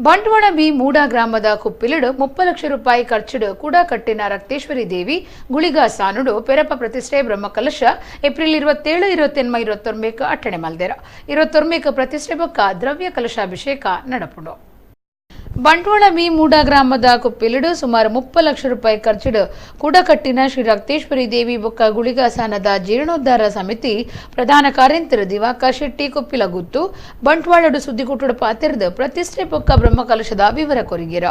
Bantwal B MUDA ಗ್ರಾಮದ ಕುಪ್ಪಿಲುಡು 30 ಲಕ್ಷ ರೂಪಾಯಿ ಖರ್ಚುಡು ಕೂಡ ಕಟ್ಟಿನ ರಕ್ತೇಶ್ವರಿ ದೇವಿ ಗುಳಿಗಾ ಸಾನುಡು ಪೆರಪ ಪ್ರತಿಷ್ಠೆ ಬ್ರಹ್ಮಕಲಶ ಏಪ್ರಿಲ್ 27, 28, 29 ಅಟ್ಟಣೆ ಮಲ್ದೆರ. 29 ಪ್ರತಿಷ್ಠೆ ಬೊಕ್ಕ ದ್ರವ್ಯ ಕಲಶಾಭಿಷೇಕ ನಡಪುಂಡು. ಬಂಟ್ವಾಳ ಬಿ ಮೂಡಾ ಗ್ರಾಮದ ಕುಪ್ಪಿಲುಡು ಸುಮಾರು 30 ಲಕ್ಷ ರೂಪಾಯಿ ಖರ್ಚುಡು ಕೂಡಕಟ್ಟಿನ ಶ್ರೀ ರಕ್ತೇಶ್ವರಿ ದೇವಿ ಬೊಕ್ಕ ಗುಳಿಗಾಸಾನದ ಜೀರ್ಣೋದ್ಧಾರ ಸಮಿತಿ ಪ್ರಧಾನ ಕಾರ್ಯಂತರ ದಿವಾಕರ್ ಶೆಟ್ಟಿ ಕುಪ್ಪಿಲಗುತ್ತು ಬಂಟ್ವಾಳಡು ಸುದ್ದಿಗುಟ್ಟುಡು ಪಾತಿರ್ದು ಪ್ರತಿಷ್ಠೆ ಬೊಕ್ಕ ಬ್ರಹ್ಮಕಲಶದ ವಿವರ ಕೊರಿಗಿರ.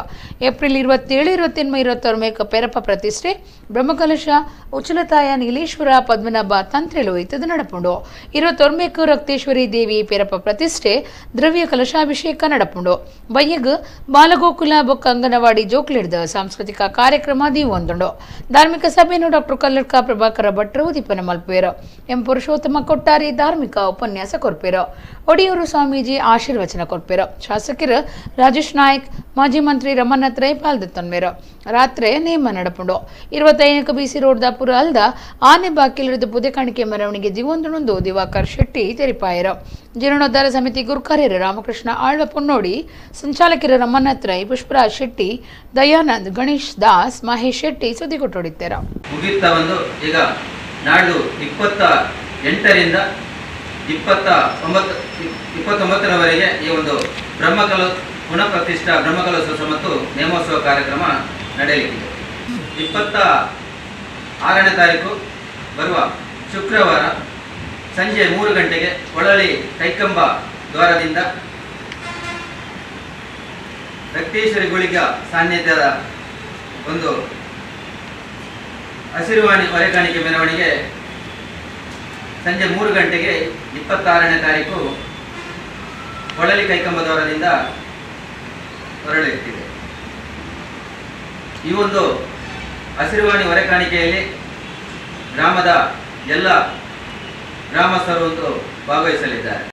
ಏಪ್ರಿಲ್ 27, 28, 29 ಪೆರಪ ಪ್ರತಿಷ್ಠೆ ಬ್ರಹ್ಮಕಲಶ ಉಚ್ಚಲತಾಯ ನೀಲೇಶ್ವರ ಪದ್ಮನಾಭ ತಂತ್ರಿಲು ಇತ್ತದು ನಡಪುಂಡು. 29 ರಕ್ತೇಶ್ವರಿ ದೇವಿ ಪೆರಪ ಪ್ರತಿಷ್ಠೆ ದ್ರವ್ಯ ಕಲಶಾಭಿಷೇಕ ನಡಪುಂಡು. ಬಯ್ಯಗ್ ಬಾಲಗೋಕುಲ ಬೊಕ್ಕ ಅಂಗನವಾಡಿ ಜೋಕ್ಲಿಡ್ದ ಸಾಂಸ್ಕೃತಿಕ ಕಾರ್ಯಕ್ರಮ ದೀವೊಂದುಂಡು. ಧಾರ್ಮಿಕ ಸಭೆಯನ್ನು ಡಾಕ್ಟರ್ ಕಲ್ಲಡ್ಕ ಪ್ರಭಾಕರ ಭಟ್ರು ಉದ್ದೀಪನ ಮಲ್ಪುವೆರು. ಎಂ ಪುರುಷೋತ್ತಮ ಕೊಟ್ಟಾರಿ ಧಾರ್ಮಿಕ ಉಪನ್ಯಾಸ ಕೊರ್ಪೆರು. ಒಡಿಯೂರು ಸ್ವಾಮೀಜಿ ಆಶೀರ್ವಚನ ಕೊರ್ಪೆರು. ಶಾಸಕರು ರಾಜೇಶ್ ನಾಯ್ಕ್, ಮಾಜಿ ಮಂತ್ರಿ ರಮನಾಥ್ ರೈ ಪಾಲ್ದತ್ತೊನ್ಮೇರು. ರಾತ್ರಿ ನೇಮ ನಡಪುಂಡು. 25 ಬಿಸಿ ರೋಡ್ ದಾಪುರ ಅಲ್ದ ಆನೆ ಬಾಕಿಲಿಡಿದು ಪುದೆ ಕಾಣಿಕೆ ಮೆರವಣಿಗೆ ದಿವೊಂದುಂಡು ದಿವಾಕರ್ ಶೆಟ್ಟಿ ತೆರಿಪಾಯರು. ಜೀರ್ಣೋದ್ಧಾರ ಸಮಿತಿ ಗುರುಕಾರ್ಯರು ರಾಮಕೃಷ್ಣ ಆಳ್ವ ಪೊನ್ನೋಡಿ, ಸಂಚಾಲಕರು ರಮನಾಥ್ ರೈ, ಪುಷ್ಪರಾಜ್ ಶೆಟ್ಟಿ, ದಯಾನಂದ್, ಗಣೇಶ್ ದಾಸ್, ಮಹೇಶ್ ಶೆಟ್ಟಿ ಸುದ್ದಿಗೊಟ್ಟೊಡಿದ್ದಾರೆ. ಮುಗಿಯುತ್ತಾ ಬಂದು ಈಗ ನಾಡ್ದು 28ರಿಂದ 29ರವರೆಗೆ ಈ ಒಂದು ಬ್ರಹ್ಮಕಲ ಪುನಃ ಪ್ರತಿಷ್ಠಾ ಬ್ರಹ್ಮಕಲಶೋತ್ಸವ ಮತ್ತು ನೇಮೋತ್ಸವ ಕಾರ್ಯಕ್ರಮ ನಡೆಯಲಿಕ್ಕಿದೆ. 26ನೇ ತಾರೀಕು ಬರುವ ಶುಕ್ರವಾರ ಸಂಜೆ 3 ಗಂಟೆಗೆ ಕೊಳಲಿ ಕೈಕಂಬ ದ್ವಾರದಿಂದ ರಕ್ತೇಶ್ವರಿ ಗುಳಿಗ ಸಾನ್ನಿಧ್ಯದ ಒಂದು ಹಸಿರುವಾಣಿ ಹೊರೆಕಾಣಿಕೆ ಮೆರವಣಿಗೆ ಸಂಜೆ 3 ಗಂಟೆಗೆ 26ನೇ ತಾರೀಕು ಕೊಳಲಿ ಕೈಕಂಬ ದ್ವಾರದಿಂದ ಹೊರಳಿರುತ್ತಿದೆ. ಈ ಒಂದು ಹಸಿರುವಾಣಿ ಹೊರೆಕಾಣಿಕೆಯಲ್ಲಿ ಗ್ರಾಮದ ಎಲ್ಲ ಗ್ರಾಮಸ್ಥರು ಒಂದು ಭಾಗವಹಿಸಲಿದ್ದಾರೆ.